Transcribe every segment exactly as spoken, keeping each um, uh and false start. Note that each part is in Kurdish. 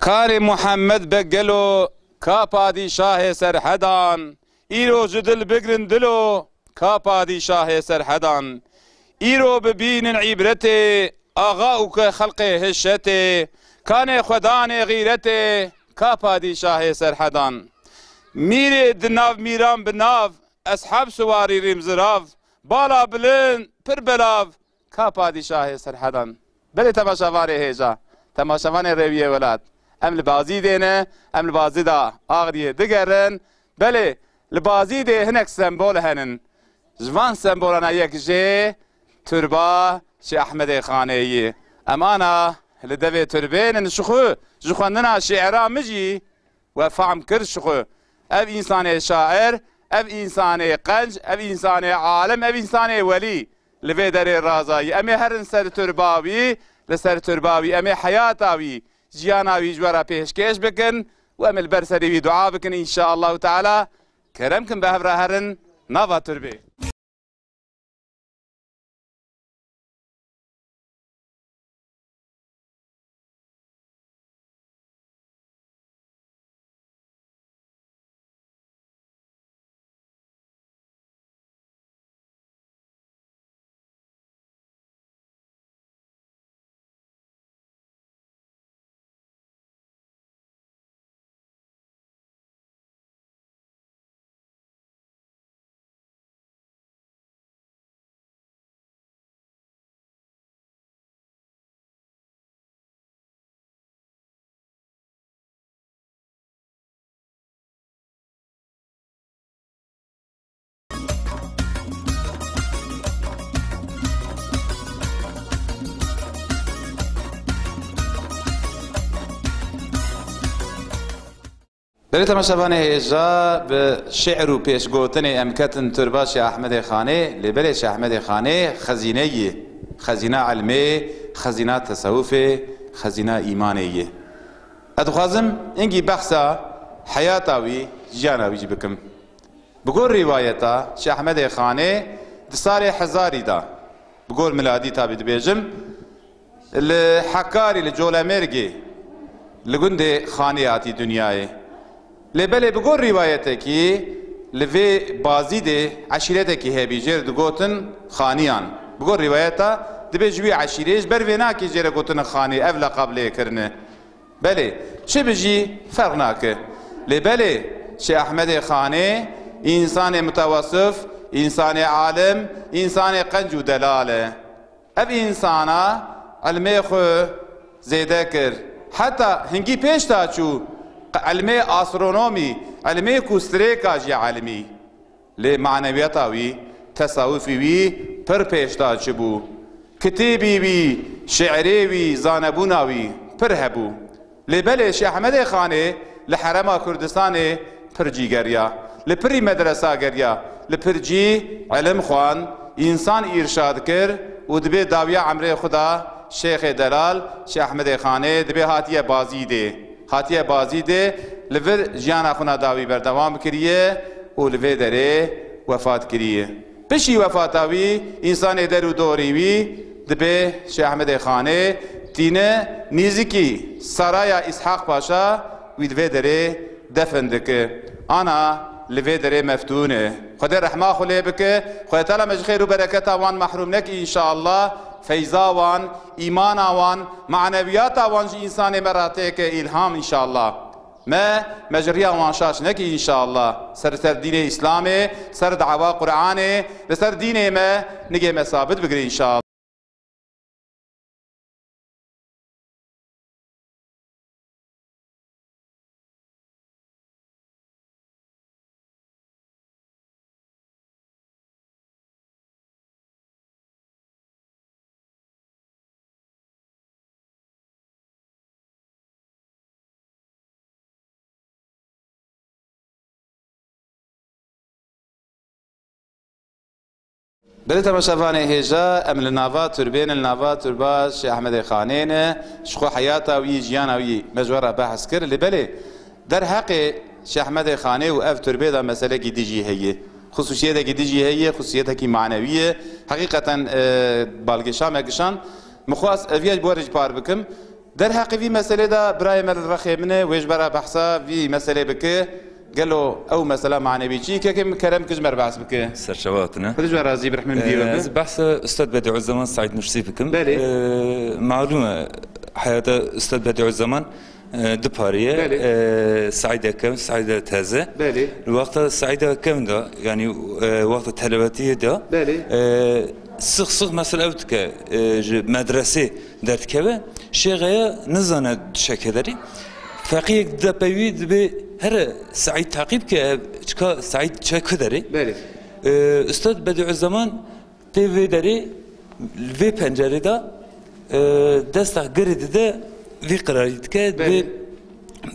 Karê Muhammed be gelo, ka padîşahê Serhedan, îro ji dil bigrin dilo, ka padîşahê Serhedan. Îro bibînin îbretê, axa û ke xelqê hişetê, kanê xwedanê xîretê, ka padîşahê Serhedan. Mîrê di nav mîran bi nav, eshab siwarî rîmzirav, bala bilind, pir belav, ka padîşahê Serhedan. Belê temaşevanê hêja, temaşevanê Rêwiyê Welat. Em li Bazîdê ne, em li Bazîda Axriyê digerin. Belê, li Bazîdê hinek sembol henin. Ji van sembolana yek jê turba Şêx Ehmedê Xanê yî. Em ana li devê turbê nin, ji xwe, ji xwendina şi'ra min jî we fehm kir ji xwe. Ev însanê şair, ev însanê qenc, ev însanê alim, ev însanê welî li vê derê razayî. Em ê herin ser turba wî, li ser turba wî, em ê heyata wî, jiyana wî ji we re pêşkêş bikin û em ê li ber serê wî dua bikin, înşaallahu teala. Kerem kin bi hev re herin nava turbê. Belê temaşevanê hêja, bi şi'r û pêşgotinê em ketin turba Şêx Ehmedê Xanê, lê belê Şêx Ehmedê Xanê xezîne yî, xezîna ilmê, xezîna tesewufê, xezîna îmanê yî. Ez dixwazim hingî behsa heyata wî, jiyana wî jî bikim. Bi gor rîwayeta Şêx Ehmedê Xanê di salê hezarî de, bi gor miladî tabî dibêjim, li Hekarî, li Colemêrgê, li gundê Xanê hatî dinyayê. Lê belê bi gor rîwayetekî li vê Bazîdê eşîretekî hebî, jê re digotin Xaniyan. Bi gor rîwayeta dibê ji wî eşîrê, ji ber vê nakê jê re gotin Xanê, ev leqab lê kirine. Belê, çi bijî ferq nake. Lê belê, Şêx Ehmedê Xanê însanê mutewesif, însanê alim, însanê qenc û delal e. Ev însana ilmê xwe zêde kir. Heta hingî pêş de çû, ilmê astronomî, ilmê ku strêka jî elimî. Lê manewiyeta wî, tesawufî wî pir pêşda çi bû. Kitêbî wî, şi'rê wî, zanebûna wî pir hebû. Lê belê Şêx Ehmedê Xanê li Herema Kurdistanê pir cî geriya. Li pirî medresa geriya. Li pir cî ilim xwend, însan îrşad kir û dibê dawiya emrê xwe da Şêxê Delal, Şêx Ehmedê Xanê, dibê hatiye Bazîdê. Hatiye Bazîdê, li vir jiyana xwe na dawî berdewam kiriye û li vê derê wefat kiriye. Piştî wefata wî, însanê der û dorî wî dibê Şêx Ehmedê Xanê tîne nîzikî Saraya Îshaq Paşa, wî di vê derê defin dike. Ana li vê derê meftûn e. Xwedê rehma xwe lê bike. Xwedê Teala me ji xêr û bereketa wan mehrûm neke înşaallah. Feyza wan, îmana wan, manewiyata wan ji însanê me re têke îlham înşallah. Me, me ji riya wan şaş neke înşallah. Ser, ser dînê Îslamê, ser dawa Qur'anê, li ser dînê me nigê me sabit bigire înşallah. Belê temaşevanê hêja, em li nava turbê ne, li nava turba Şêx Ehmedê Xanê ne. Ji xwe heyata wî, jiyana wî me ji we re behs kir. Lê belê derheqê Şêx Ehmedê Xanê û ev turbê de meselekî din jî heye. Xusûsiyetekî din jî heye, xusûsiyetekî manewî ye. Heqîqeten, e, balkêşa me kişand. Min xwest ev yek bi we re jî par bikim. Derheqê vî meselê de birayê me li rexê min e, wê ji bera behsa vî meselê bike. Gelo ew mesela manevî çi? Kekê min kerem ki ji me re behs bike. Serçava hatine. Xwedê ji we razî, bi rehmê min dî we Ee, be. Ez behsa Ustad Bediüzzaman Said Nursi bikim. Belê. Ee, malum e, heyata Ustad Bediüzzaman, e, du parî ye. Belê. Ee, Said Ekem, Said Teze. Belê. Li wexta Said Ekem de, yani, e, wexta telebetiyê de, Belê. e, six six mesela ew dike, e, ji medresê derdikeve, şêxeya nizane çeke derê. Feqiyek dide pey wî dibê here Saîd teqîb ke, ev çika Saîd çe ku derê. Belê. Ee, Ustad Bediüzzaman tê vê derê, li vê pencerê de, e, desta girê dide vî qirarî dike, dibê, Belê.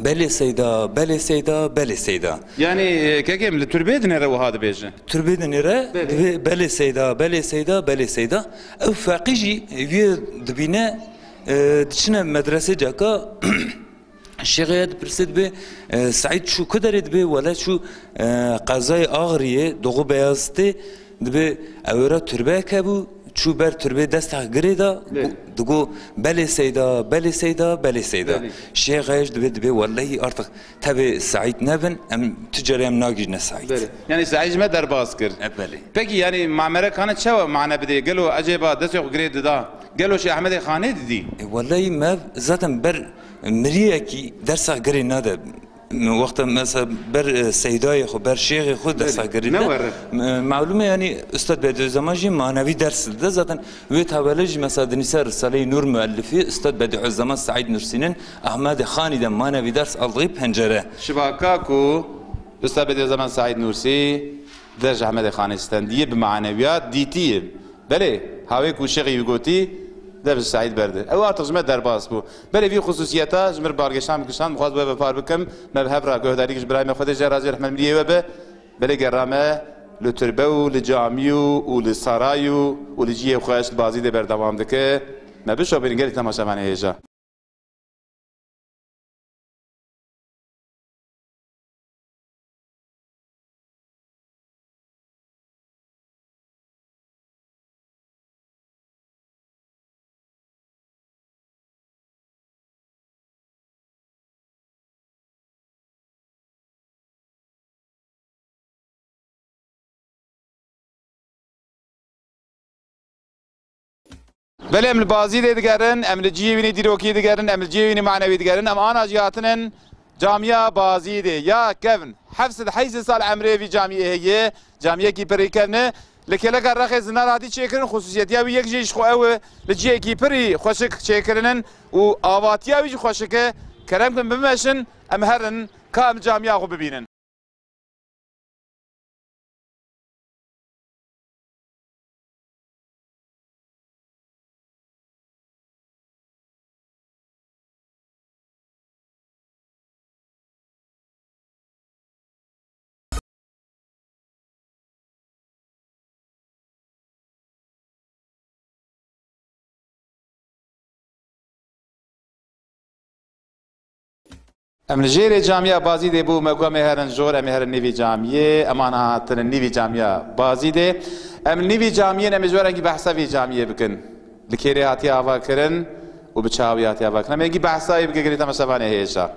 "Belê Seyda, belê Seyda, belê Seyda." Yani, e, kekem li turbê dinêre wiha dibêje. Turbê dinêre, Belê. dibê, "Belê Seyda, belê Seyda, belê Seyda." Ew feqî jî vî dibîne, e, diçine medresê caka, şêxê dipirse dibê, e, "Seîd çû ku derê?" Dibê, "Wele çû, e, qezayê Axiriyê, Doğu Beyazıtê." Dibê, "Ew ra turbeyek hebû, çû ber turbê desta girê da." Belê. Digo, "Belê Seyda, belê Seyda, belê Seyda." Belê. Şêxê jî dibê, dibê, "Wellehî artık tevê Seîd nebin, em tu carê em nagihîjine Seîd." Belê. Yani Seîd ji me derbas kir. E, belê. Pekî, yani mamerekane çawa mane bidê? Gelo ecêba destê xwe girê dida? Gelo Şêx Ehmedê Xanê didî? E, wellahî me zaten ber miriyekî dersa girê nade. Wexta mesela ber, e, seydayê xwe, ber şêxê xwe dersa Belê. girê Ne de. were? E, malum e, yani Ustad Bediüzzaman jî manevî ders dide. Zaten wê tabelê jî mesela dinîse Risaleyê Nur müellifi, Ustad Bediüzzaman Said Nursi'nin Ahmedê Xanî de manevî ders aldığı pencere. Şibaka ku Ustad Bediüzzaman Said Nursi der ji Ehmedê Xanê stendiye bi maneviyat dîtiye. Belê, hawê ku şêxî wî gotî, dev ji Seîd berde. Ew artık ji me derbas bû. Belê vî xusûsiyeta ji mir balgeşan bikişan, mixwaz we ve par bikim, me bi hev re guhdarî ji birayê me Xwedê jê razî rehmet miriyê we be. Belê gerra me li tirbe û li camî û, û li saray û, û li cihê xweş li Bazîdê berdewam dike. Me bişopînin gelî temaşevanê hêja. Belê em li Bazîdê digerin, em li cihê wînî dîrokî digerin, em li cihê wînî manewî digerin. Em ana jî hatinin camiya Bazîdê. Ya kevn, heft sed heyşt sed sal emrê vî camiyê heye, camiyekî pirî kevn e. Li kêleka rexê zinar hatî çêkirin, xusûsiyetiya wî yek jî ji xwe ew e, li cihekî pirî xweşik çêkirinin û avatiya wî jî xweşik e. Kerem kin bimeşin, em herin ka em camiya xwe bibînin. Em li jêrê camiya Bazîdê bû, me got em ê herin jor, em ê herin nîvî camiyê, em ana hatinin nîvî camiya Bazîdê. Em li nîvî camiyê ne, em ê ji we rengî behsa vî camiyê bikin. Li kêrê hatiye avakirin û bi çawa wî hatiye avakirin. Em ê yekî behsa wî bike, gelî temaşevanê hêja.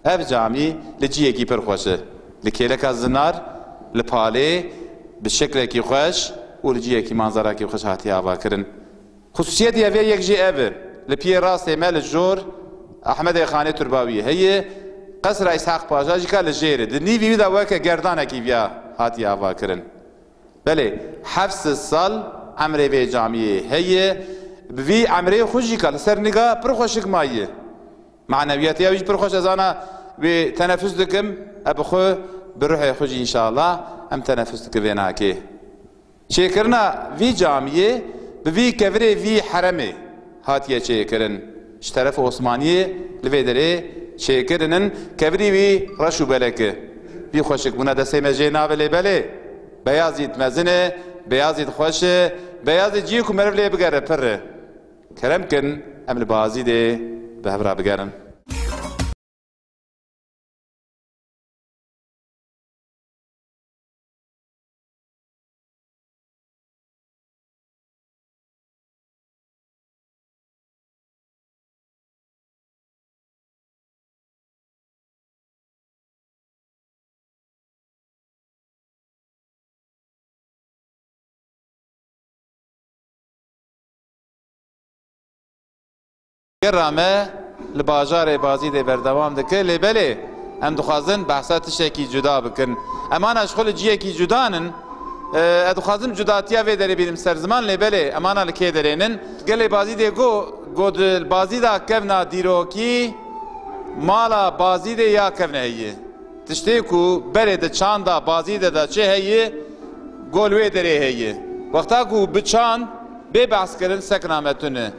Ev camî li cihekî pir xweş e. Li kêleka zinar, li palê, bi şeklekî xweş û li cihekî manzarakî xweş hatiye avakirin. Xusûsiyetê vê yek jî ev e. Li piyê rastê me li jor Ehmedê Xanê turba wî heye. Qesra Îshaq Paşa jî ka li jêr e. Di nîvî wî de weke gerdanekî viya hatiye avakirin. Belê, heft sed sal emrê vê camiyê heye. Bi vî emrê xwe jî ka li ser niga pir xweşik maye. Manewiyetiya wî jî pir xweş, ez ana wê tenefus dikim, e bi xwe bi ruhê xwe jî înşallah em tenefus dikin vê nakê. Çêkirina vî camiyê bi vî kevirê vî heremê hatiye çêkirin. Ji terefê Osmaniyê li vê derê çêkirinin, kevirî wî reş û belek e. Vî xweşikbûna destê me jê nabe lê belê. Beyazît mezin e, Beyazît xweş e, Beyazît cihê ku meriv lê bigere pir e. Kerem kin, em li Bazîdê bi hev re bigerin. Gera me li bajarê Bazîdê berdewam dike, lê belê em dixwazin behsa tiştekî cuda bikin. Em ana ji xwe li ciyekî cuda nin, e, ez dixwazim cudatiya vê derê bînim ser ziman, lê belê em ana li kê derê nin. Gelê Bazîdê got, got, li Bazîda kevna dîrokî, mala Bazîdê ya kevne heye. Tiştê ku berê di çanda Bazîdê de çi heye, go li wê derê heye. Wexta ku bi çand bê behs kirin sekna me tune.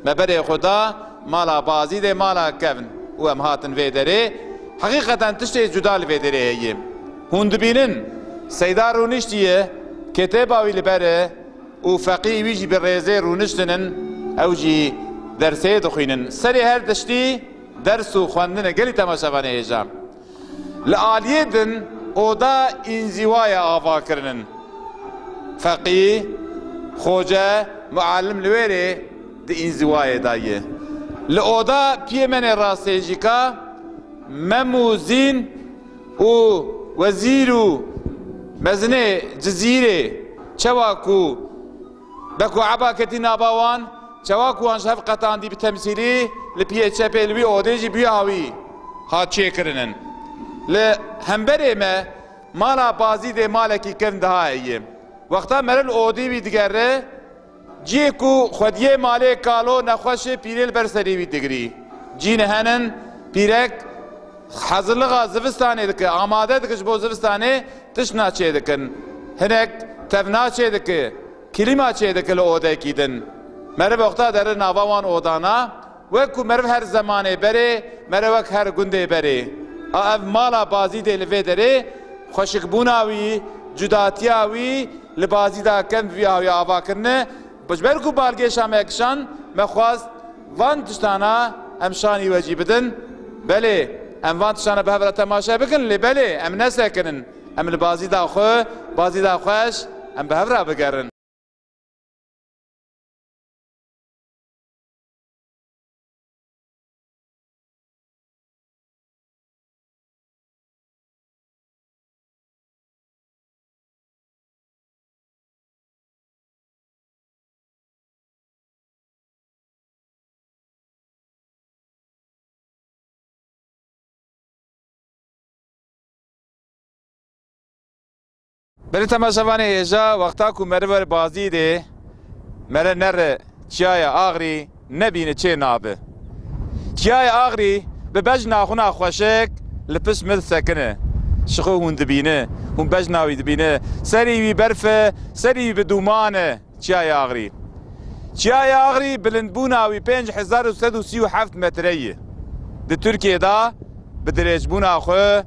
Me berê xwe da mala Bazîdê, mala kevn û em hatin vê derê. Heqîqeten tiştê cuda li vê derê heye. Hûn dibînin, Seyda rûniştiye, ketêba wî li ber e û feqî wî jî bi rêzê rûniştinin, ew jî dersê dixwînin. Serê her tiştî ders û xwendin e. Gelî temaşevanê hêja. Li aliyê din oda înzîwayê ava kirinin. Feqî, xoce, muallim li wêrê di înzîwayê de ye. Li oda piyê menê rastê jî ka mem û zîn û wezîr û mezinê Cizîrê, çawa ku Beko eba ketî nava wan, çawa ku wan ji hev qetandî bi temsîlî, li piyê çepê li wî odê jî bi wî hawî hat çêkirinin. Li hemberê me mala Bazîdê malekî kevn daha heye. Wexta meriv li odê wî digere, cihê ku xwediyê malê kalo nexweşê pîrê li ber serê wî digirî. Cîn henin, pîrek hezirlixa zivistanê dike, amade dike ji bo zivistanê, tiştna çêdikin. Hinek tevna çêdike, klîma çêdike li odekî din. Meriv wexta dere nava wan odana, wek ku meriv her zemanê berê, meriv wek her gundê berê. A ev mala Bazîdê li vê derê, xweşikbûna wî, cudatiya wî li Bazîda kevn bi vî hawî ava kirine. Ji ber ku balgêşa me kişand, me xwest van tiştana em şanî we jî bidin. Belê, em van tiştana bi hev re temaşe bikin, lê belê, em nesekinin. Em li Bazîda xwe, Bazîda xweş, em bi hev re bigerin. Belê temaşevanê hêja, wexta ku meriv were Bazîdê, mere nere Çiyaya Axrî nebîne çê nabe. Çiyaya Axrî bi bejna xwe na xweşik li pişt min disekine. Ji xwe hûn dibîne, hûn bejna wî dibîne. Serî wî berf e, serî wî bi dûman e. Çiyaya Axrî. Çiyaya Axrî bilindbûna wî pênc hezar û sed û sî û heft metre ye. Di Tirkiyê de bi dirêjbûna xwe,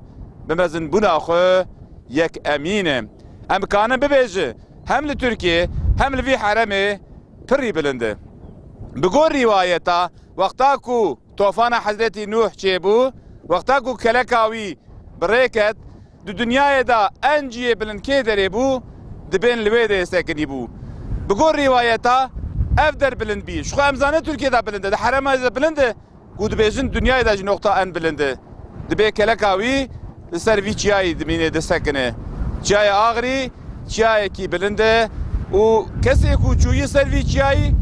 bi mezinbûna xwe yek emîn e. Em kanin bibêjin hem li Tirkiyê hem li vî heremê pirî bilind e. Bi gor rîwayeta, wexta ku tofana Hezretî Nûh çêbû, wexta ku keleka wî bi rê ket, di dinyayê de en cihê bilind kê derê bû, dibên li wê derê sekinî bû. Bi gor rîwayeta ev der bilind bî. Ji xwe em zanin Tirkiye de bilind e, di herema de bilind e, ku dibêjin dinyayê de jî noqta en bilind e. Dibê keleka wî li ser vî çiyayî dimîne, disekine. Çiyaya Axrî çiyayekî bilind e û kesê ku çûyî ser vî çiyayî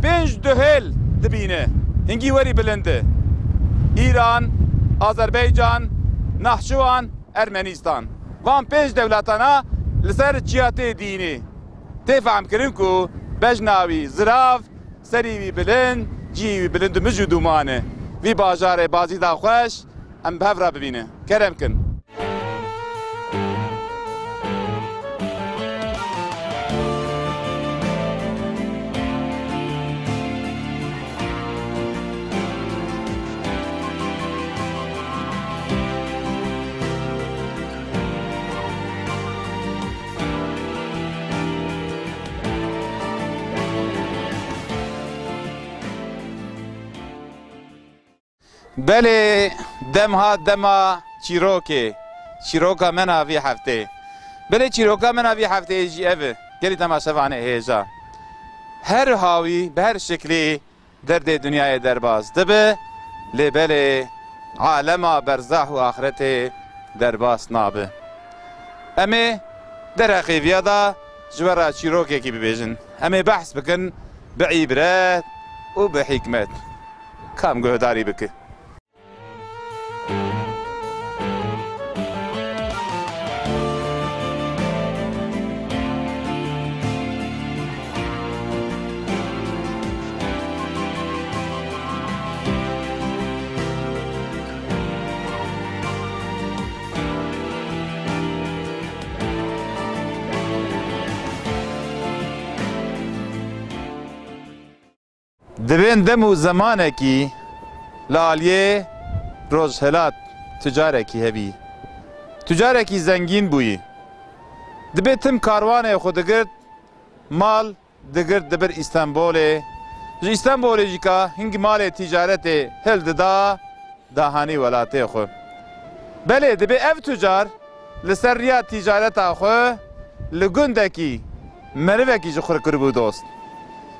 pênc duhêl dibîne. Hingî werî bilind e. Îran, Azerbaycan, Nahçiwan, Ermenîstan. Van pênc dewletana li ser çiya tê dînê. Tê fehmkirin ku bejna wî zirav, serî wî bilind, cihê wî bilind û mij û dûman e. Vî bajarê Bazîda xweş, em bi hev re bibînin. Kerem kin. Belê, dem hat dema çîrokê. Çîroka me na vî heftê. Belê, çîroka me na vî hefteyê jî ev e. Gelî temaşevanê hêja. Her hawî, bi her şiklî derdê dinyayê derbas dibe, lê belê alema berzah û axretê derbas nabe. Em ê derheqê viya de ji we re çîrokekî bibêjin. Em ê behs bikin bi îbret û bi hîkmet. Kam guhdarî bike. Dibên dem û zemanekî li aliyê Rojhilat tucarekî hebî. Tucarekî zengîn bûyî. Dibê tim karwanê xwe digirt, mal digirt dibir Îstenbolê. Ji Îstenbolê jî ka hingî malê tîcaretê hildida, dahanî welatê xwe. Belê, dibê ev tucar li ser riya tîcareta xwe li gundekî merivekî ji xwe kiribû dost.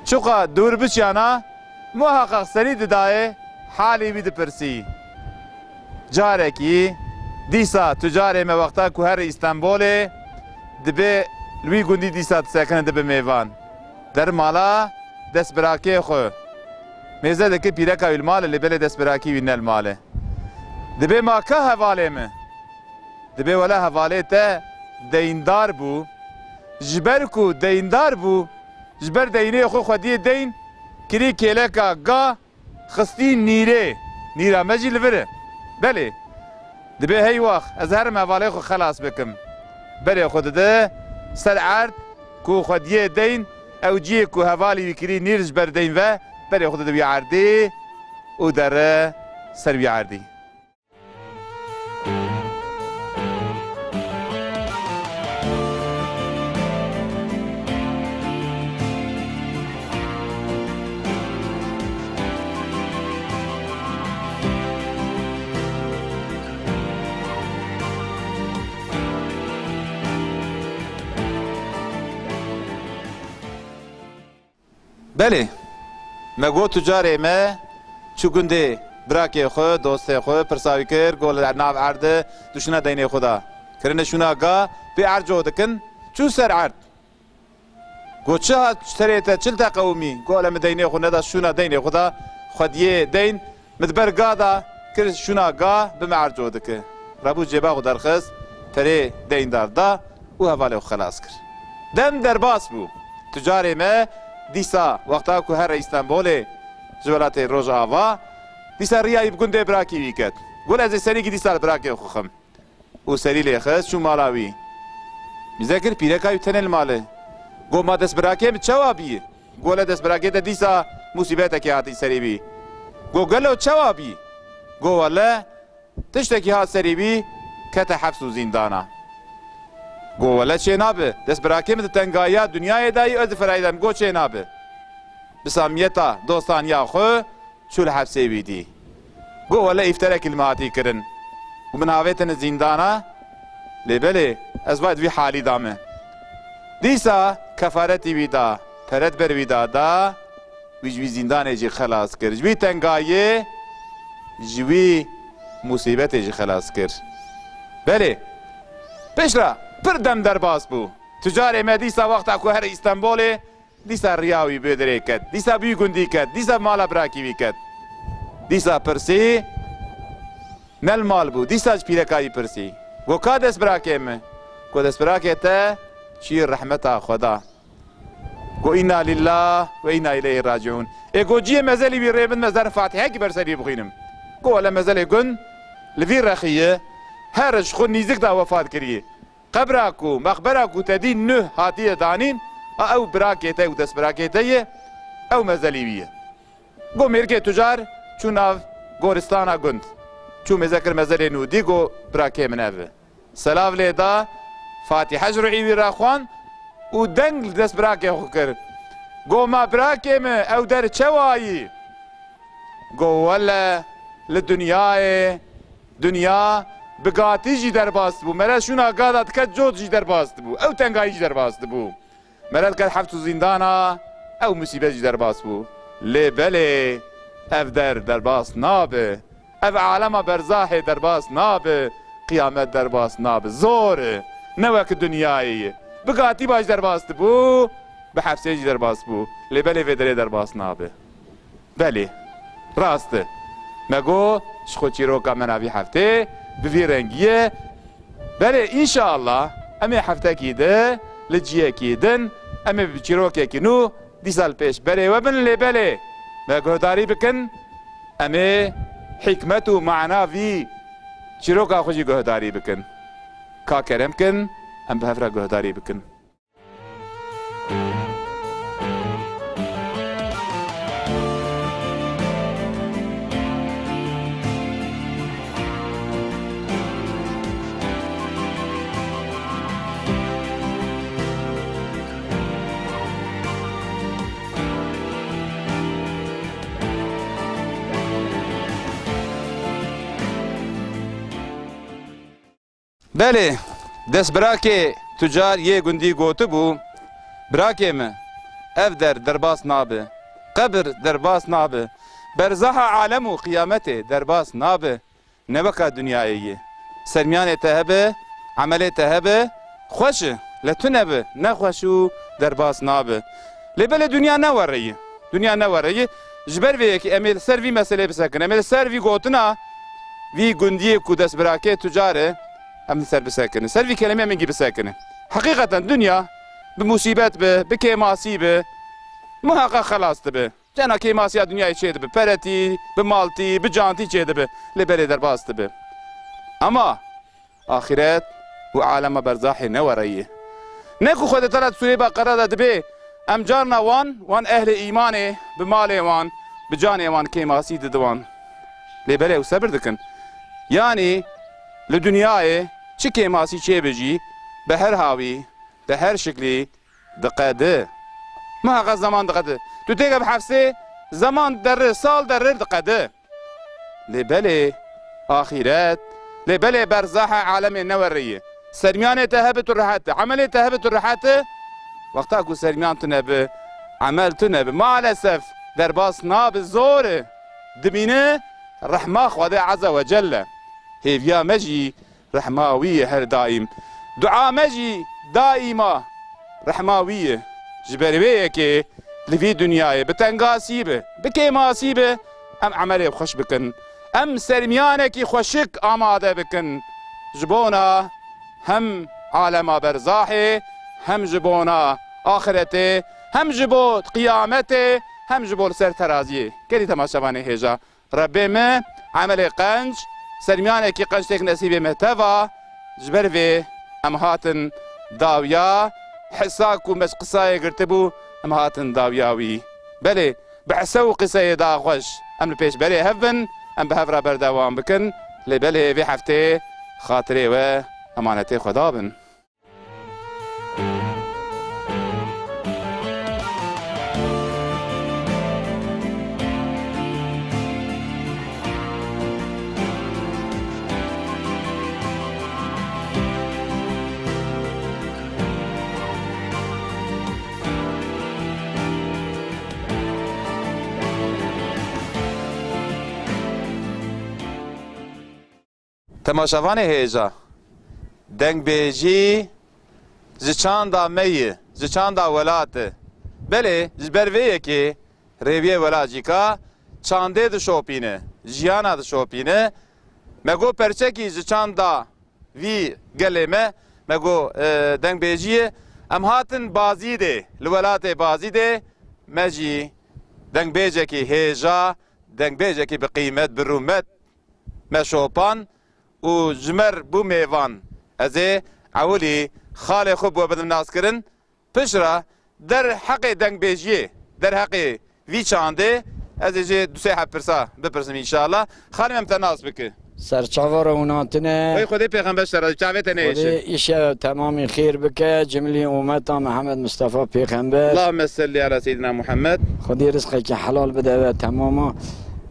Çiqa dûr biçiyana, muheqeq serî didayê, halê wî dipirsî. Carekî dîsa tucarê me wexta ku here Îstenbolê, dibê li wî gundî dîsa disekine, dibe mêvan. Der mala destbirakê xwe. Mêze dike pîreka wî li mal e, lê belê destbirakî wî ne li mal e. Dibê ma ka hevalê min? Dibê wele hevalê te deyndar bû. Ji ber ku deyndar bû, ji ber deynê xwe xwediyê deyn kirî kêleka ga, xistî nîrê. Nîra me jî li vir e. Belê. Dibê hey wext ez herim hevalê xwe xelas bikim. Berê xwe dide ser erd ku xwediyê deyn, ew ciyê ku hevalî wî kirî nîr ji ber deyn ve, berê xwe dide wî erdî û dere ser wî erdî. Belê, me got tu carê me çû gundê birakê xwe, dostê xwe, pirsa wî kir, got li nav erde tu şûna deynê xwe da. Kirine şûna ga, pê erco dikin, çû ser erd. Got çi hat serê te, çi li te qewimî? Got le min deynê xwe neda, şûna deynê xwe da, xwediyê deyn, Min di ber ga da kir şûna ga bi me erco dike. Rabû cêba xwe derxist, terê deyndar da û hevalê xwe xelas kir. Dem derbas bû. Tucarê me dîsa wexta ku here Îstenbolê ji welatê Rojava, dîsa riya wî bi gundê birakî wî ket. Got ez ê serîkî dîsa li birakê xwe xim. Û serî lê xist, çû mala wî. Mîze kir, pîreka wî tenê li mal e. Got ma destbirakê min çawa bî? Got le destbirakê te dîsa musîbetekê hatî serî bî. Got gelo çawa bî? Got wele tiştekî hat serî bî, kete heps û zîndana. Got wele çê nabe, destbirakê min di tengayiya dinyayê dayî, ez di ferayî de me. Got çê nabe. Bi samiyeta dostaniya xwe çû li hepsê wî dî. Got wele îfterekî li me hatî kirin û min avêtine zîndana, lê belê ez vay di vî halî da me. Dîsa kefaretî wî da, pere di ber wî da da, wî ji wî zîndanê jî xelas kir. Ji wî tengayê, ji wî musîbetê jî xelas kir. Belê, piştre pir dem derbas bû. Tucarê me dîsa wexta ku here Îstenbolê, Dîsa riya wî bi wê derê ket. Dîsa bi wî gundî ket. Dîsa bi mala birakî wî ket. Dîsa pirsî, ne li mal bû. Dîsa ji pîreka wî pirsî. Got ka destbirakê min? Got destbirakê te çûyî rehmeta Xweda. Got înna lîllah we înna îleyhî raciûn. Ê got ciyê mezelî wî rê bidin, ez zer fatîhekî ber serî bixwînim. Got wele mezelê gund li vî rexî ye. Here ji xwe nîzik da wefat kirî. Qebra ku, mexbera ku te dî nuh hatiye danîn, a ew birakê te û destbirakê te ye, ew mezelî wî ye. Got mêrikê tucar çû nav goristana gund. Çû mêze kir mezelê nû, dî got birakê min ev e. Selav lê da, fatîhe ji ruhî wî re xwend û deng li destbirakê xwe kir. Got ma birakê min ew der çewayî? Got wele li dinyayê Dinya bi gatî jî derbas dibû. Mere şûna ga da diket cot jî derbas dibû. Ew tengayî jî derbas dibû. Mere diket hept û zîndana, ew musîbet jî derbas bû. Lê belê ev der derbas nabe. Ev alema berzahê derbas nabe. Qiyamet derbas nabe. Zor e. Ne wek dinyayê ye. Bi gatî ba jî derbas dibû. Bi hepsê jî derbas bû. Lê belê vê derê derbas nabe. Belê. Rast e. Me got, ji xwe çîroka me navî heftê bi vî rengî ye. Belê, înşallah, em ê heftekî di li ciyekî din, em ê bi çîrokekî nû dîsa li pêş berê we bin, lê belê, me guhdarî bikin, em ê hikmet û mana vî çîroka xwe jî guhdarî bikin. Ka kerem kin, em bi hev re guhdarî bikin. Belê, destbirakê tucar yê gundî gotibû, birakê min, ev der derbas nabe, qebir derbas nabe, berzaha alem û qiyametê derbas nabe, ne weka dinyayê ye. Sermiyanê te hebe, emelê te hebe, xweş e, le tune be, ne xweş û derbas nabe. Lê belê dinya ne were ye. Dinya ne were ye. Ji ber vê yekê em ê li ser vî meselê bisekin. Em ê li ser vî gotina vî gundiyê ku destbirakê tucar e, em li ser bisekinin. Ser vî kelemê em hingî bisekinin. Heqîqeten dinya bi musîbet be, bi kêmasî be, muheqeq xelas dibe. Cena kêmasiya dinyayê çêdibe. Peretî, bi maltî, bi cantî çêdibe. Lê belê derbas dibe. Ama Axiret û alema berzahê ne were ye. Ne ku Xwedê Teala di Sûreyê Beqera de dibê, em carna wan, wan ehlê îmanê, bi malê wan, bi canê wan kêmasî didin wan. Lê belê ew sebir dikin. Yanî li dinyayê çi kêmasî çêbe jî, bi her hawî, bi her şiklî diqedi. Muheqeq zeman diqedi. Tu têke bi hefsê, zeman derir, sal derir diqedi. Lê belê axiret, lê belê berzaha alemê newerê ye. Sermiyanê te hebe tu rehet e, emelê te hebe tu rehet e. Wexta ku sermiyan tune bi, emel tune bi, maalesef derbas nabe, zor e. Dimîne rehma Xwedê Azze ve Celle. Hêviya me jî rehma wî ye her daîm. Dua me jî daîma rehma wî ye. Ji ber vê yekê li vî dinyayê bi tengasî be, bi kêmasî be, em emelê xweş bikin. Em sermiyanekî xweşik amade bikin. Ji bona hem alema berzahê, hem ji bona axiretê, hem ji bo qiyametê, hem ji bo li ser teraziyê. Gelî temaşevanê hêja. Rebbê me, emelê qenc, sermiyanekî qenc têk nesîbê me teva, ji ber vê em hatin dawiya, hisa ku me ji qisayê girtibû, em hatin dawiya wî. Belê, bi hise û qiseyê daxweş, em li pêş berê hev bin, em bi hev re berdewam bikin, lê belê vê heftê xatirê we emanetê Xweda bin. Temaşevanê hêja, dengbêjî ji çanda me ye, ji çanda welat e. Belê, ji ber vê yekê rêwiyê welat jî ka çandê dişopîne, jiyana dişopîne. Me got perçekî ji çanda vî gelê me, me got, e, dengbêjiyê. Em hatin Bazîdê, li welatê Bazîdê me jî dengbêjekî hêja, dengbêjekî bi qîmet, bi rûmet me şopan û ji me re bû mêvan. Ez ê ewilî xalê xwe bi we bidim naskirin. Piştre derheqê dengbêjiyê, derheqê vî çandê ez ê jê du sê heb pirsa bipirsim înşallah. Xalê me, em te nas bike. Serçava re hûna tune. Wey Xwedê pêxember ji te razî, çavê te nehêşe. Xwedê îşe temamî xêr bike, cimlî ummeta Mihemed Mistefa Pêxember. Allahümme selli ala seyyidina Muhammed. Xwedê rizqekî helal bide we temama.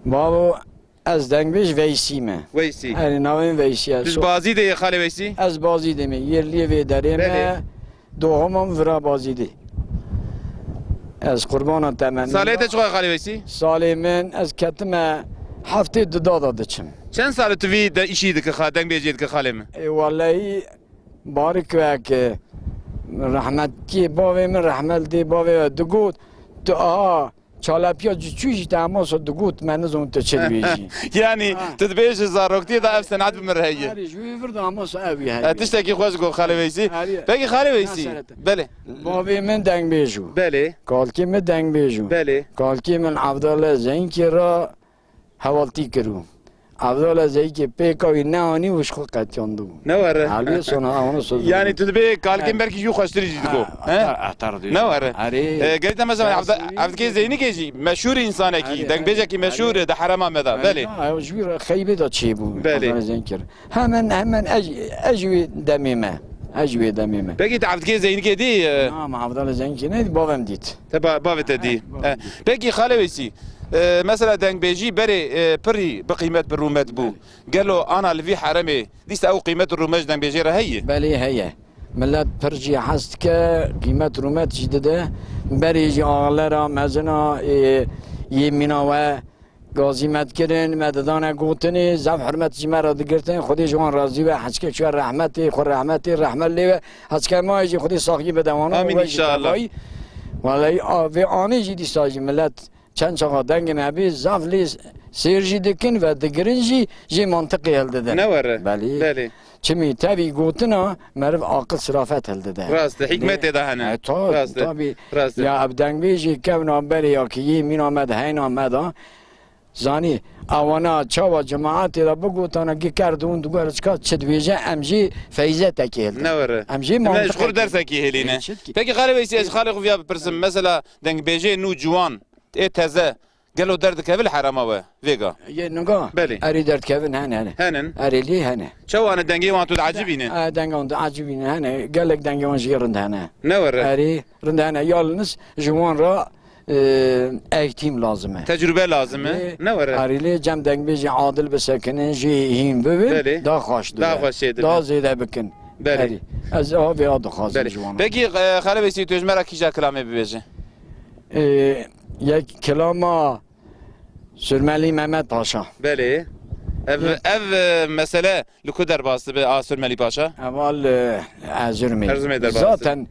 Bavo, ez dengbêj Veysî me. Weysî. Erê, navê min Veysî ye. Tu ji Bazîdê yê xalê Weysî? Ez Bazîdê me, yerliyê vê derê me. Belê. Doğumum vira Bazîdê. Ez qurbana temenni. Salê te çiqas xalê Weysî? Salê min, ez ketime heftê du da da diçim. Çend sal tu vî de îşî dike xa, dengbêjî dike xalê min? Ê, wellehî barik weke rehmetkî bavê min, rehmet dê bavê we digot, tu aha Çalapiya ji çû jî te Amos digot, me nizon tu çi dibêjî. Yanî, Ha. tu dibêjî zaroktiyê de ev senet bi min re heye. Erê, ji wî vir de Amos ev wî heye. E, tiştekî xweş got Xalê Weysî. Erê. Pekî Xalê Weysî. Mesele te. Belê. Bavê min dengbêj bû. Belê. Kalkê min dengbêj bû. Belê. Kalkê min Evdala Zenkî re hevaltî kirû. Evdala Zenkî pêka wî neanî û ji xwe qetiyandibû. Ne were. Halî sona, onu sözü. Yanî tu dibê kalkên belkî jî xweştirî jî digo. Ha, he? Atar, atar diyor. Ne were. Erê. E, gerî te mesela Evda-, Evdikê Zeynîkê jî meşhûr însanekî, Erê, dengbêjekî erê, meşhûr erê. e, di herema me de. Erê, Belê. ha, ji wî re xeybê de çêbû. Belê. Evdala Zenkî. Hemen, hemen ez, ez wî demê me. Ez wî demê me. Pekî te Evdikê Zeynîkê dî, e? Na, ma Evdala Zenkî ne, bavem dît. Te ba-, bavê te dî. Evet, bavê Eh, dî. Pekî Xalê Weysî, e, mesela dengbêjî berê, e, pirî bi qîmet bi rûmet bû. Belê. Gelo ana li vî heremê dîsa ew qîmet û rûmet ji dengbêjê re heye? Belê heye. Millet pir jî hez dike, qîmet rûmet jî dide. Berê jî axlera mezina, e, yê mîna we gazî me dikirin, me didane gotinê, zaf hurmet ji me re digirtin. Xwedê ji wan razî be, heçkek ji we rehmetê, xwe rehmetê, rehmet lê we. Heçke me jî Xwedê saxiyê bide wan. Amîn înşallah. Welay, a, vê anê jî dîsa jî millet çend çaxa dengê me bî, zaf lê sêr jî dikin ve digirin jî, jê mantiqê hildidin. Ne were. Belê. Belê. Çimî tevî gotina meriv aqil sirafet hildide. Rast e, hikmetê de hene. E, ta-, Rast e. Tabî. Rast e. Ya ev dengbêjî kevna berê ya ki yê mîna me de heyna me de. Zanî, ewana çawa cemaetê de bigotana ki kerdûn digor çika çi dibêje, em jî feyzetekê hildin. Ne were. Em jî Em ji xwe mantiqekê. dersekî hêlîne. E, çitkî. Pekî Xalê Weysî, ez ji Xalê xwe viya bipirsim. Mesela dengbêjê nû ciwan ê teze gelo derdikevin li herema we vêga? Yê niga? Belê. Erê derdikevin hene, hene. Henin? Erê lê hene. Çawa ne dengê wan tu diecibîne? E, dengê wan diecibîne hene. Gelek dengê wan jî rind hene. Ne were? Erê rind hene. Yalnız ji wan re, e, eğitim lazim e. Tecrube lazim e. Erê, Ne were? Erê lê cem dengbêjî adil bisekinin, jî hîn bibin, Belê. daha xweş dibe. Daha xweş şey dibe. Daha zêde bikin. Belê. Erê. Ez avê a dixwazim Belê. ji wan. Pekî, e, Xalê Weysî, tu ji me re kîja kilamê bibêje? Ee, yek kilama Surmelî Mehmet Paşa. Belê. Ev, Yek. ev, e, mesele li ku derbas dibe a Surmelî Paşa? Heval, e, Erzurumê. Erzurumê derbas dibe. Zaten,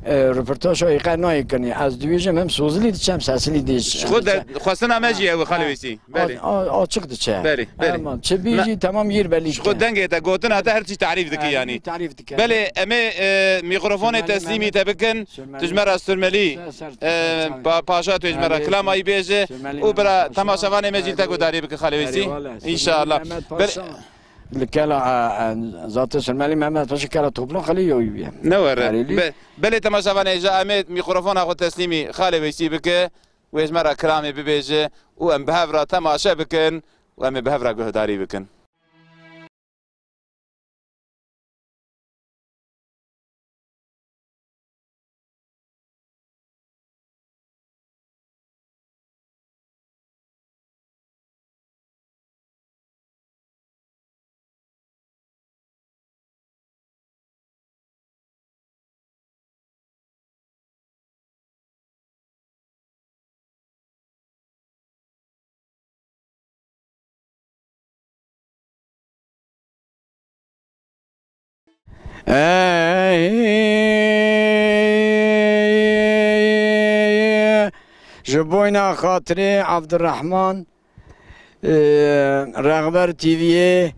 e, röportaja îqe nayê kinî. Ez dibêjim hem sozilî diçem, sesilî diç-, Ji xwe de, diçem. xwestina me jî ew e, Xalê Ha. Weysî. Belê. A-, a-, açık diçe. Belê, belê. Tamam, çi bî Me-, jî tamam yir belî Ji xwe dike. dengê te gotin hate her tişt tarîf dike Ha, yanî. tarîf dike. Belê, em ê, e, mîkrofonê Sürmelî teslîmî Mehmet. te bikin. Sürmelî. Tu ji me re Sürmelî, Ser, ser, e, ser, pa-, Paşa tu ji me re Belê. kilamay bêje Belê, û bira Paşa. temaşevanê me jî te Belê. guhdarî bike Xalê Weysî. Eyvallah. Sürmelî İnşallah. Mehmet Belê. Paşa. Li kela, e, e, zaten Sürmelî Mehmet Paşa kela toplum xelî yoyû ye. Ne were. Erê lî. Be-, belê temaşevanê ji em ê mîkrofona xwe teslîmî Xalê Weysî bike. Wê ji me re kilamê bibêje û em bi hev re temaşe bikin û em ê bi hev re guhdarî bikin. Ey, ji boyna xatirê Abdurrahman, e, Rexber T V'yê,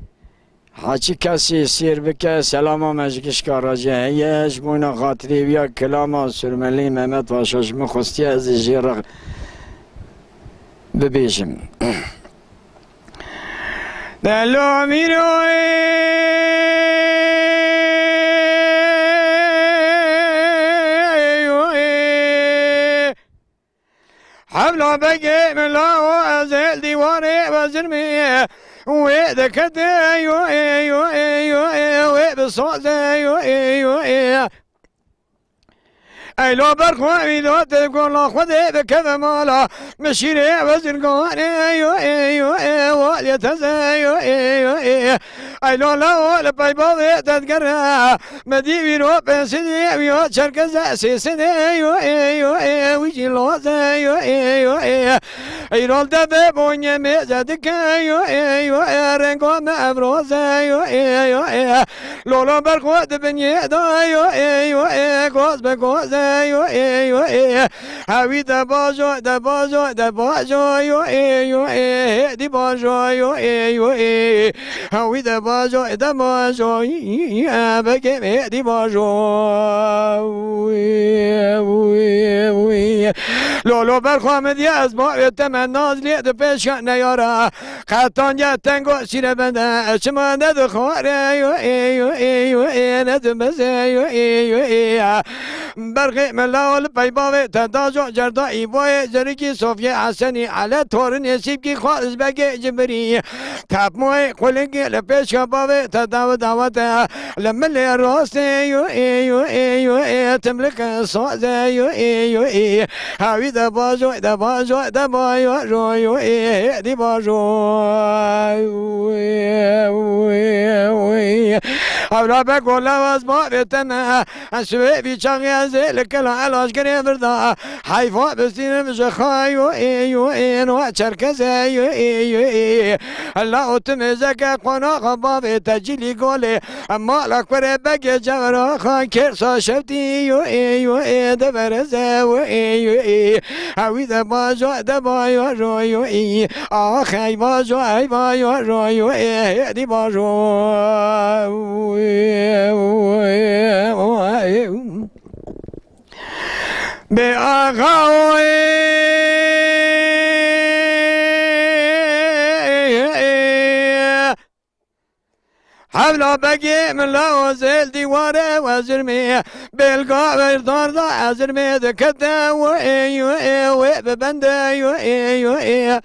ha çi kesê sêr bike, selama me ji gişka re jî heye. Ji boyna xatirê wî ya kilama Surmelî Mehmet Paşa ji min xwestiye ez ê jê re bibêjim. Delo mîroyê, hevla begê min la o ez ê li dîwarê vezirmê wê dikete yo ê yo ê yo ê wê bisaze yo ê yo ê. Ey lo ber xwe wî lo te gola Xwedê bikeve mala. Min şîrê vezirganê yo ê yo ê, walê teze yo ê yo ê. Ey lola o li pey bavê te digere, mi dî wî ro pênsidî wî yo çerkeze sêsine yo ê yo ê wî jî loze yo ê yo ê. Îro li devê bonyê mêze dike yo ê yo ê rengo me evroze yo ê yo ê. Lolo berxwe di binyê da yo ê yo ê goz be goze yo ê yo ê. Hewî de bajo, de bajo, de bajo yo ê yo ê hêdî bajo yo ê yo ê. Hewî de bajo, de bajo, begê hêdî bajo. Lolo berxwe min diye ez bavê te me naz lê di pêşa neyara. Qetanca tengo sîre bende, çima ne dixware yo ê yo ê yo ê ne dibeze yo ê yo ê. Berxê min lawa li pey bavê te dajo cerda îboyê zerikî Sofyê Hesenî ele torinê sîbkî xwar izbegê cibirî. Tapmoyê xulingê li pêşa bavê te dawe dawete. Li milê rastê yo ê yo ê yo ê timlik saze yo ê yo ê. Hawî de bajo de bajo de bayo ro yo ê hêdî bajo. Hewla be gola waz bavê te me. Swê vî çaxê ez ê li kela elaş girê virda. Heyfa bistînim ji xay yo ê yo ê no çerkeze yo ê yo ê. La û tu mêzeke qonaxa bavê te cilî golê. Mala kurê begê cevraxa kersa şevtî yo ê yo ê de vereze yo ê yo ê. Hewî de bajo de bayo ro yo ê. Ax ey bajo ey bayo ro yo ê hêdî bajo. Bê axa oy. Hevla begê min la o zêl dîware wezirmê. Bêlga werdar da ezirmê dikete wê wê wê bi bende wê wê.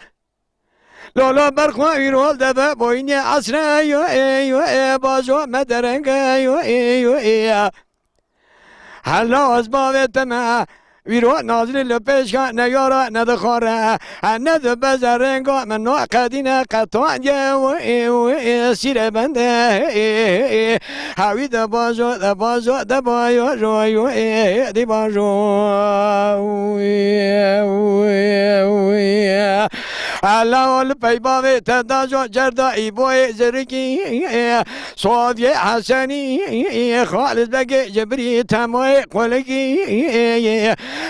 Lolo berxwe îro deve boynê esre yo ê yo ê bajo me derenge yo ê yo ê. Hela ez bavê te me. Wîro nazirî li pêşka neyara nedixware. Ne dibeze renga min no qedîne qetanye wê wê sîre bende. Hewî de bajo de bajo de bayo ro yo ê di bajo. Hela li pey bavê te dajo cerda îboyê zirikî. Sofyê Hesenî, Xalid Begê Cibrî, Temayê Xulekî,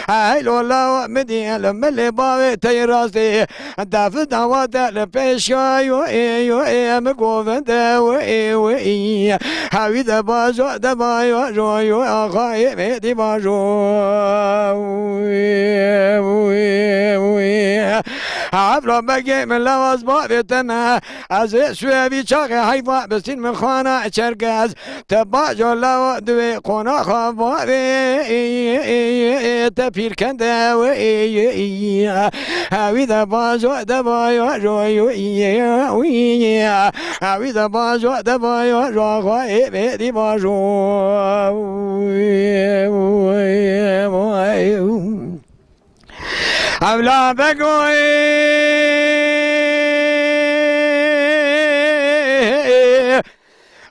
ey lola min dî li milê bavê tey rastê, def dawa te li pêşa yo ê yo ê min govende wê wê. Hewî de bajo de bayo ro yo axayê mêdî bajo. Hevla begê min lewaz bavê te me. Ez ê suevî çaxê heyfa bistîn min xana çerkez. Te bajo lawa divê qonaxa bavê te pîrkende wê. Hewî de bajo de bayo ro yo. Hewî de bajo de bayo ro xwe ê bê dî bajo. Evla begoyê.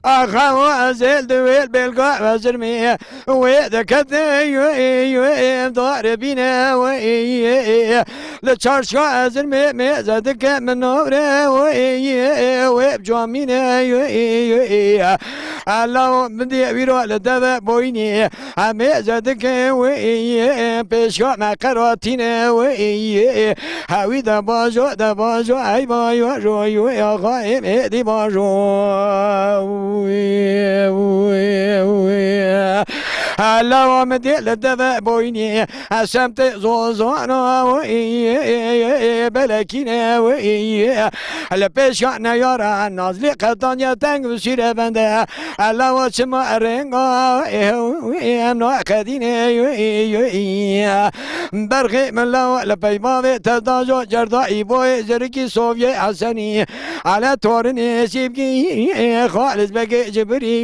Axa ezel di wê belga vezirmê. Wê dekete yo ê yo ê dare bîne wê ê. Li çarşka ezirmê mêze dike min navre wê ê. Wê camîne yo ê yo ê. Ela min dê wîra li deve boynê. Em ê zedike wê, pêşka me qeratîne wê. Hewî de bajo, de bajo, ey bayo, ro yo, axa ê mêdî bajo. Hela min dê li deve boynê, semtê zozana wê, belekîne wê. Li pêşka neyara Nazlî qetanya teng û sîre bende. Ela wa çima renga, em naqedîne. Berxê min lawa li peyva vê te da jo cerda îboyê zirikî Sovyê Hesenî. Ele torinê sîbkî, Xaliz Begê Cibrî.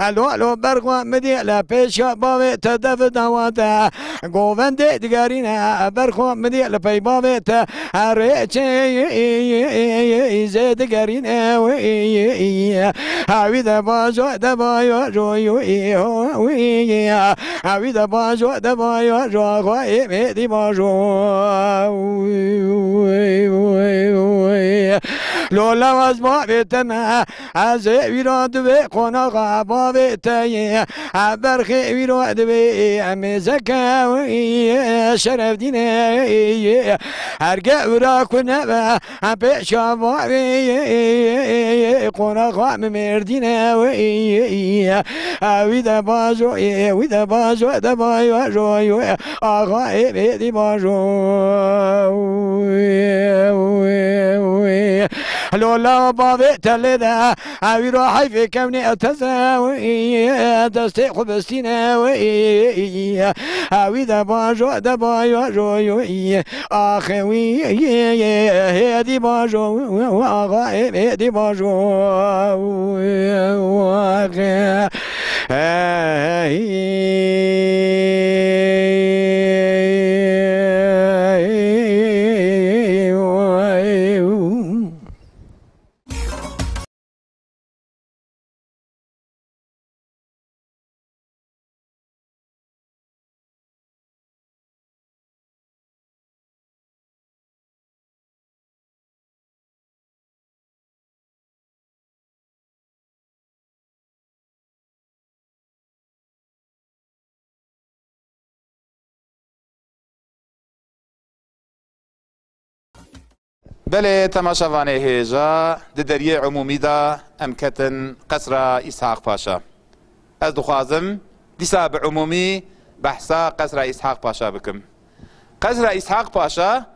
Elo, elo, berxwa midê le Pêşiya bavê te dev dawa te, govendê digerîne, berxwe min ê li pey bavê te, rêçê zê digerîne wî. Hawî de bajo de bayo jo yo ê ho wî. Hawî de bajo de bayo jo xwe ê mêdî bajo. Lola waz bavê te me, ez ê wîra divê qonaxa bavê te yê. Berxê wîra divê em ê zeke şeref dîne. Her gewra ku nebe pêşa bavê qonaxa min mêrdîne. Wî de bajo, wî de bajo, de bajo, axa ê bêdî bajo. Lola bavê te lê de, ewî ro heyfê kevnê teze, destê xwe bistîne. Ewî de bajo, de bajo, axê wî hêdî bajo, axa hêdî bajo. Belê, temaşevanê hêja, di deriyê umûmî de em ketin Qesra Îshaq Paşa. Ez dixwazim dîsa bi umûmî behsa Qesra Îshaq Paşa bikim. Qesra Îshaq Paşa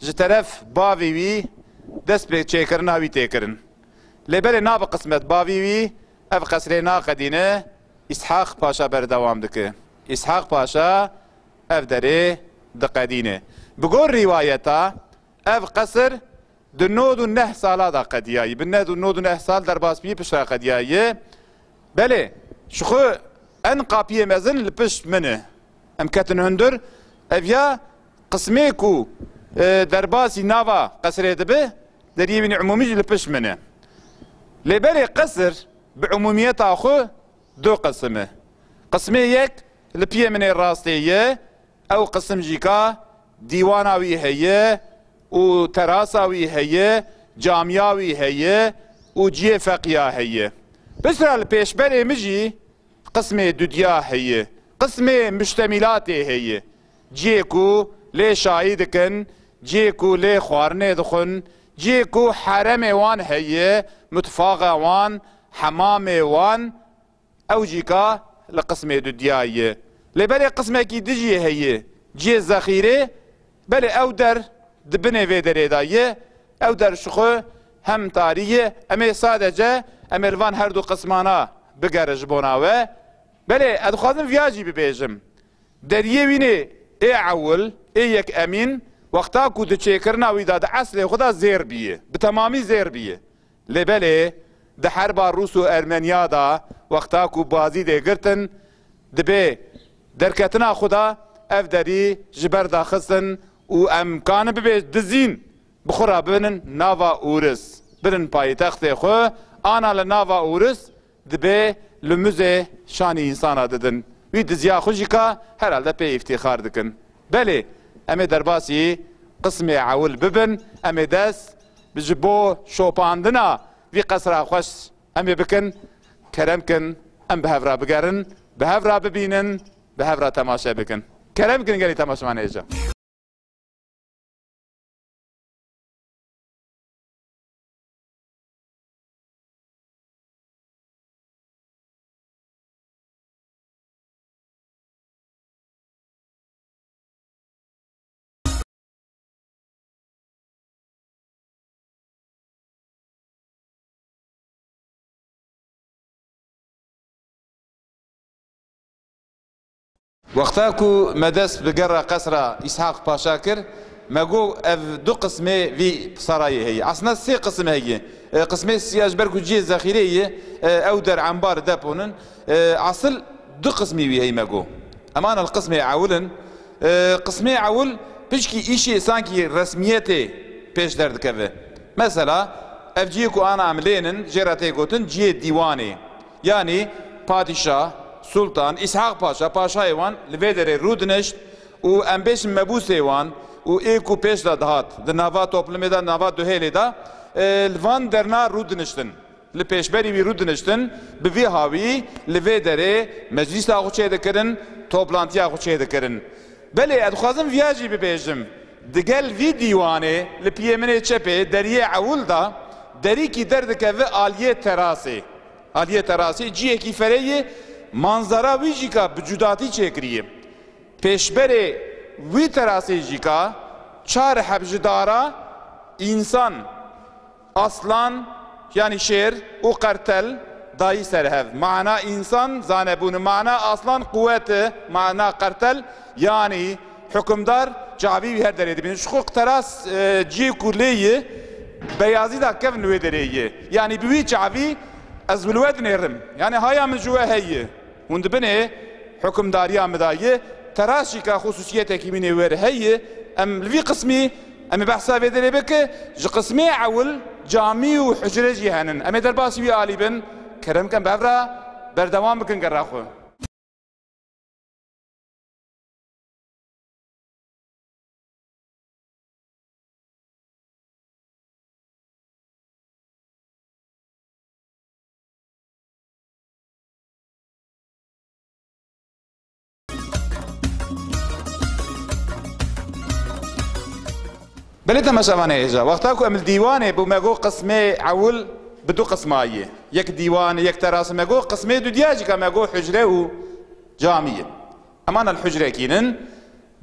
ji teref bavê wî dest bi çêkirina wî tê kirin. Lê belê nabe qismet bavî wî ev qesrê naqedîne, Îshaq Paşa berdewam dike. Îshaq Paşa ev derê diqedîne. Bi gor rîwayeta, ev qesir di nod û neh sala da qediyayî. Bi nod û neh sal derbas bî, piştre qediyayî. Belê, ji xwe en qapiyê mezin li pişt min e. Em ketin hundir. Ev ya qismê ku, e, derbasî nava qesrê dibe, deriyê wî umûmî jî li pişt min e. Lê belê qesir bi umûmiyeta xwe du qisim e. Qismê yek li piyê min ê rastê ye, ew qisim jî ka dîwana wî heye û terasa wî heye, camiya wî heye û cihê feqiya heye. Piştre li pêşberê min jî qismê dudiya heye, qismê muştemîlatê heye. Cihê ku lê şayî dikin, cihê ku lê xwarinê dixwin, cihê ku heremê wan heye, mutfaqa wan, hemamê wan, ew jî ka li qismê dudiya ye. Lê belê qismekî din jî heye, cihê zexîrê, belê ew der di binê vê derê de ye, ew der ji xwe hem tarî ye, em ê sadece, em ê li van her du qismana bigerin ji bona we. Belê, ez dixwazim viya jî bibêjim. Deriyê wînê ê ewil, ê yek emîn, wexta ku di çêkirina wî de di eslê xwe de zêr bîye, bi temamî zêr bîye. Lê belê, di herba Rûs û Ermeniya de, wexta ku Bazîdê girtin, dibê derketina xwe de ev derî ji ber de xistin û em kanin bibê dizîn, bi xwe re bibinin nava Ûris, binin paytextê xwe, ana li nava Ûris, dibê li muzê şanî însana didin. Wî diziya xwe jî ka herhalde pê îftîxar dikin. Belê, em ê derbasî qismê ewil bibin, em ê dest bi ji bo şopandina vî qesra xweş em ê bikin. Kerem kin, em bi hev re bigerin, bi hev re bibînin, bi hev re temaşe bikin. Kerem kin gelî temaşevanê hêja. Wexta ku me dest bi gera qesra Îshaq Paşa kir, me got ev du qismê vî sarayê heye. Aslında sê qisim heye. E, qismê siya ji ber ku cihê zexîrê ye, e, ew der embar deponin. E, asil Du qismî wî heyî me got. Em ana li qismê ewil in. E, qismê ewil pişkî îşê sankî resmiyetê pêş derdikeve. Mesela, ev cihê ku ana em lênin, jê re tê gotin cihê dîwanê. Yanî padîşah, sultan, Îshaq Paşa, paşayê wan li vê derê rûdinişt û em bêjin mebûsê wan û ê ku pêş de dihat, di nava toplumê de, nava duhêlê de, e, li van derna rûdiniştin. Li pêşberî wî rûdiniştin, bi vî hawî li vê derê meclîsa xwe çêdikirin, toplantiya xwe çêdikirin. Belê, ez dixwazim viya jî bibêjim. Digel vî dîwanê, li piyê min ê çepê, deriyê ewil de, derîkî derdikeve aliyê terasê. Aliyê terasê cihekî ferê ye, manzara wî jî ka bi cudatî çêkiriye. Pêşberê wî terasê jî ka çar heb ji dara însan, aslan, yanî şêr û qertel dayî ser hev. Mana însan zanebûn, mana aslan quwet e, mana qertel, yanî hukimdar, çavî wî her derê dibînin. Ji xwe teras, e, cihê ku lê ye, beyazî da kevn li wê derê ye. Yanî bi wî çavî ez li we dinêrim. Yanî haya min ji we heye. Hûn dibinê hukimdariya min de ye. Teras jî ka xusûsiyetekî wî nêwer heye. Em li vî qismî em ê behsa vê derê bike. Ji qismê ewil camî û hucre jî henin. Em ê derbasî wî alî bin. Kerem kin bi hev re berdewam bikin gera xwe. Belê temaşevanê hêja, wexta ku em li dîwanê bû me got qismê ewil bi du qisma ye. Yek dîwan, yek teras me got, qismê dudiya jî ka me got hucre û camî ye. Em ana li hucrekî nin.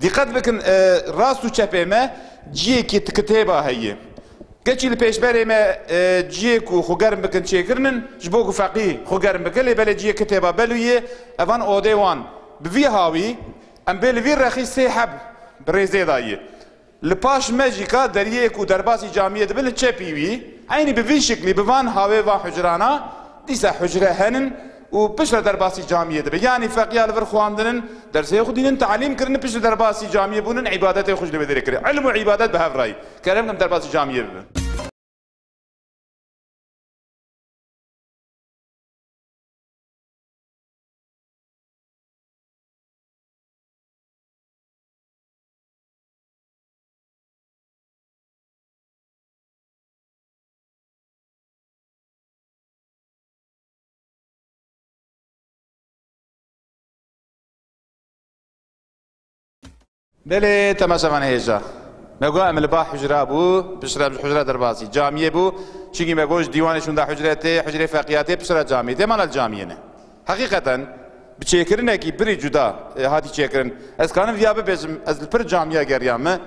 Dîqet bikin, e, rast û çepê me ciyekî kitêba heye. Keçî li pêşberê me, e, ciyê ku xwe germ bikin çêkirinin, ji bo ku feqî xwe germ bike, lê belê ciyê kitêba belû ye, evan odê wan. Bi vî hawî, em bê li vî rexî sê heb bi rêzê de ye. Li paş me jî ka deriyê ku derbasî camiyê dibin li çepî wî, eynî bi vî şiklî, bi van hawê van hucrana, dîsa hucre henin û piştre derbasî camiyê dibe. Yanî feqiya li vir xwandinin, dersê xwe dînin, talîm kirinin, piştre derbasî camiyê bûnin, îbadetê xwe ji li vê derê kirin. Ilm û îbadet bi hev re ye. Kerem kin derbasî camiyê bibe. Belê, temaşevanê hêja. Me got em li ba hucra bû, piştre em ji hucra derbasî camiyê bû. Çimkî me got ji dîwanê şûnda hucre tê, hucrê feqiyatê, piştre camiyê tê, mana li camiyê ne. Heqîqeten bi çêkirinekî birî cuda, e, hatî çêkirin. Ez kanim viya bibêjim, ez li pir camiya geriyame,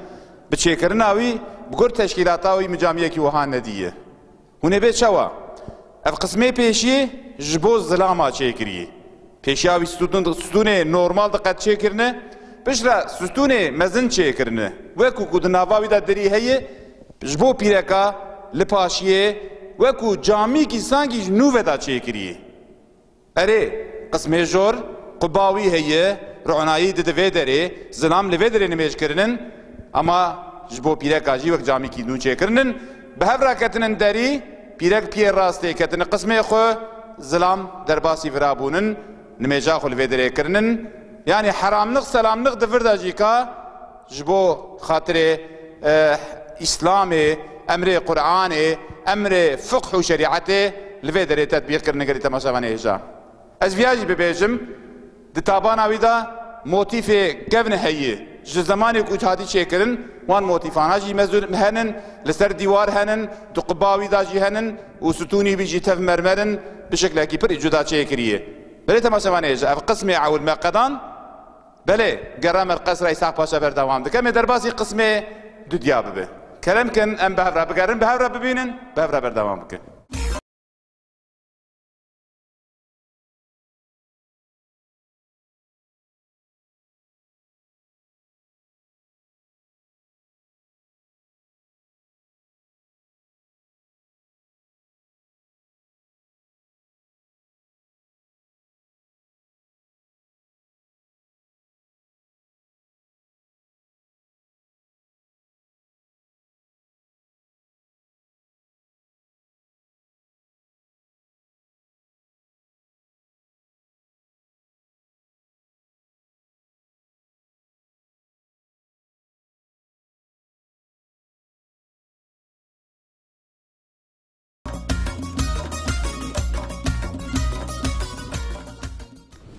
bi çêkirina wî, bi gur teşkîlata wî min camiyekî wiha nedîye. Hûn ê bê çawa? Ev qismê pêşiyê ji bo zilama çêkiriyê. Pêşiya wî stûn-, stûnê normal di qet çêkirine, piştre stûnê mezin çêkirine. Wekû ku di nava wî de derî heye, ji bo pîreka li paşiyê, wekû camîkî sankî ji nû ve de çêkiriyê. Erê, qismê jor, quba wî heye, ronayî dide vê derê, zilam li vê derê nimêj kirinin, ama ji bo pîreka jî wek camîkî nû çêkirinin, bi hev re ketinin derî, pîrek piyê rastê ketine qismê xwe, zilam derbasî vira bûnin, nimêja xwe li vê derê kirinin. Yanî heramnix, selamnix di vir de jî ka, ji bo xatirê, eh, Îslamê, emrê Qur'anê, emrê fiqh û şerîetê li vê derê tetbîq kirine gelî temaşevanê hêja. Ez viya jî bibêjim, di tabana wî de motîfê kevn heye. Ji zemanê ku hatî çêkirin, wan motîfana jî mezûn henin, li ser dîwar henin, di quba wî de jî henin û stûnî wî jî tev mermer in, bi şeklekî pir cuda çêkiriye. Belê temaşevanê hêja, ev qismê ewil me qedan, Belê, gera me li Qesra Îshak Paşa berdewam dike. Em ê derbasî qismê dudiya bibe. Kerem kin, em bi hev re bigerin, bi hev re bibînin, bi hev re berdewam bikin.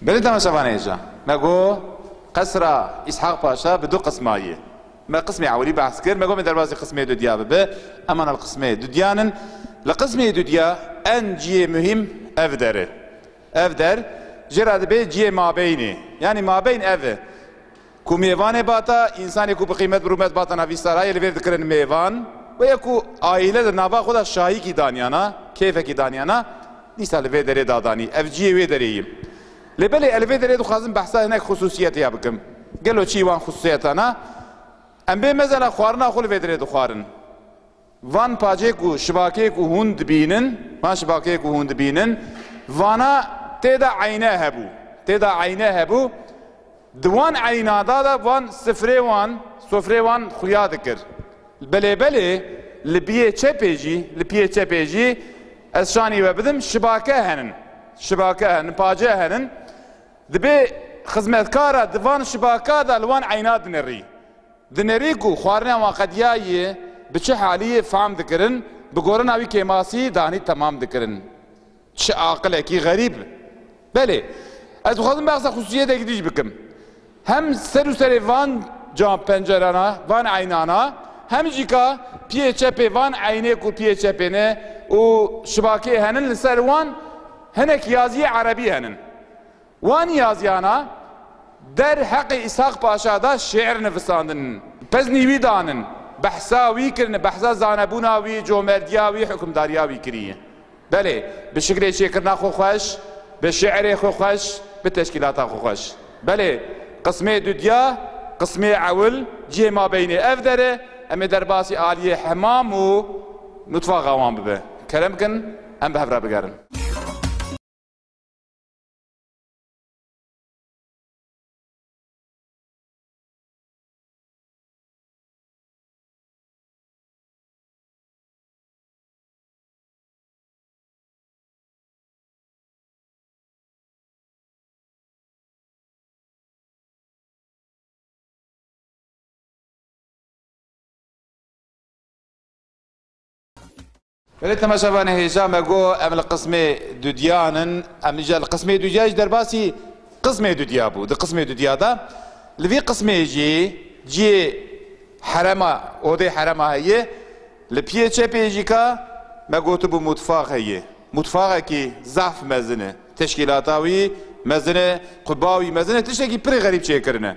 Belê temaşevanê hêja. Me got qesra Îshaq Paşa bi du qisma ye. Me qismê ewilî behs kir, me got me derbasî qismê dudiya bibe. Eman li qismê dudiyan in. Li qismê dudiya en cihê muhîm ev der e. Ev der, jê re dibê cihê mabeynê. Yanî mabeyn ev e. Ku mêvanê bata, însanê ku bi qîmet bi rûmet bata navî sarayê li vêr dikirin mêvan, wê ku aîle di nava xwe de şahîkî daniyana, kêfekî daniyana, dîsa li vê derê dadanî. Ev cihê wê derê ye. Lê belê ez li vê derê dixwazim behsa hinek xusûsiyetê ya bikim. Gelo çi wan xusûsiyetana? Em bê mezela xwarina xwe li vê derê dixwarin. Van pacê ku şibakê ku hûn dibînin, van şibakê ku hûn dibînin, vana tê de eyne hebû. Tê de eyne hebû. Di wan eynada de van sifrê wan, sofrê wan xuya dikir. Belê belê li biyê çepê jî, li piyê çepê jî ez şanî we bidim, şibake henin. Şibake henin, pace henin. Dibê xizmetkara di van şibaka de li wan eyna dinerî. Dinerî ku xwarina wan qediyayê bi çi halî fam dikirin, bi gorina wî kêmasî danî temam dikirin. Çi aqilekî xerîb! Belê, ez dixwazim behsa xusûsiyetekî dî jî bikim. Hem ser û serê van cam pencerana, van eynana, hem jî ka piyê çepê van eynê ku piyê çepê ne û şibakê henin li ser wan hinek yaziyê erebî henin. Wan yaziyana der heqê Îshaq Paşa de şiir nivisandin. Peznî wî danin. Behsa wî kirine, behsa zanebûna wî, comerdiya wî, hukimdariya wî kiriye. Belê, bi şiklê çêkirina xwe xweş, bi şiirê xwe xweş, bi teşkîlata xwe xweş. Belê, qismê dudiya, qismê ewil, cihê mabeynê ev der e, em ê derbasî aliyê hemam û mutfaxa wan bibe. Kerem kin, em bi hev re bigerin. Belê temaşevanê hêja, me got em li qismê dudiyan in, em îcar li qismê dudiya jî derbasî qismê dudiya bû. Di qismê dudiya de li vî qismê jî cihê herema, odê herema heye, li piyê çepê jî ka me gotibû mutfax heye. Mutfaxekî zehf mezin e. Teşkîlata wî mezin e, quba wî mezin e, tiştekî pirî xerîb çêkirine.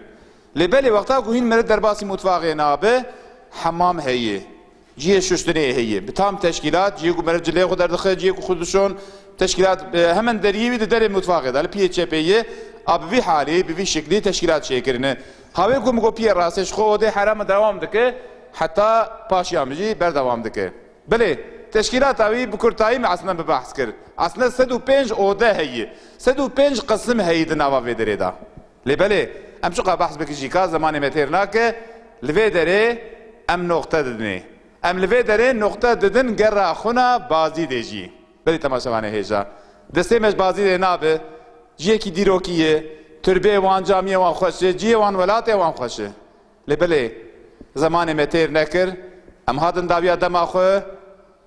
Lê belê wexta ku hîn meriv derbasî mutfaxê nabe, hemam heye. Cihê şuştinê heye. Bi tam teşkîlat, cihê ku meriv cilê xwe derdixe, cihê ku xwe dişon, teşkîlat, e, hemen deriyê wî di derê mutfaxê de, li piyê çepê ye, a bi vî halî, bi vî şiklî teşkîlat çêkirine. Hawê ku min got piyê rastê ji xwe odê herema dewam dike, heta paşiya min jî berdewam dike. Belê, teşkîlata wî bi kurtayî me aslında bi behs kir. Aslında sed û pênc ode heye. Sed û pênc qisim heye di nava vê derê de. Lê belê, em çiqa behs bikin jî ka zemanê me têr nake, li vê derê em noqte didinê. Em li vê derê noqte didin gera xwina Bazîdê jî. Belê temaşevanê hêja. Destê me ji Bazîdê nabe, cihekî dîrokî ye, turbê wan, camiyê wan xweş e, cihê wan, welatê wan xweş e. Lê belê, zemanê me têr nekir, em hatin dawiya dema xwe,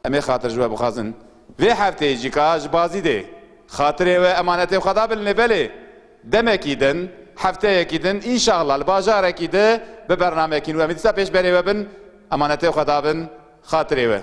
em ê xatir ji we bixwazin. Vê hefteyê jî ka ji Bazîdê, xatirê we emanetê xwe dabin, lê belê, demekî din, hefteyekî din, înşallah li bajarekî de bi bernameyekî nû em ê dîsa pêşberê we bin, emanetê xwe dabin, xatirê we.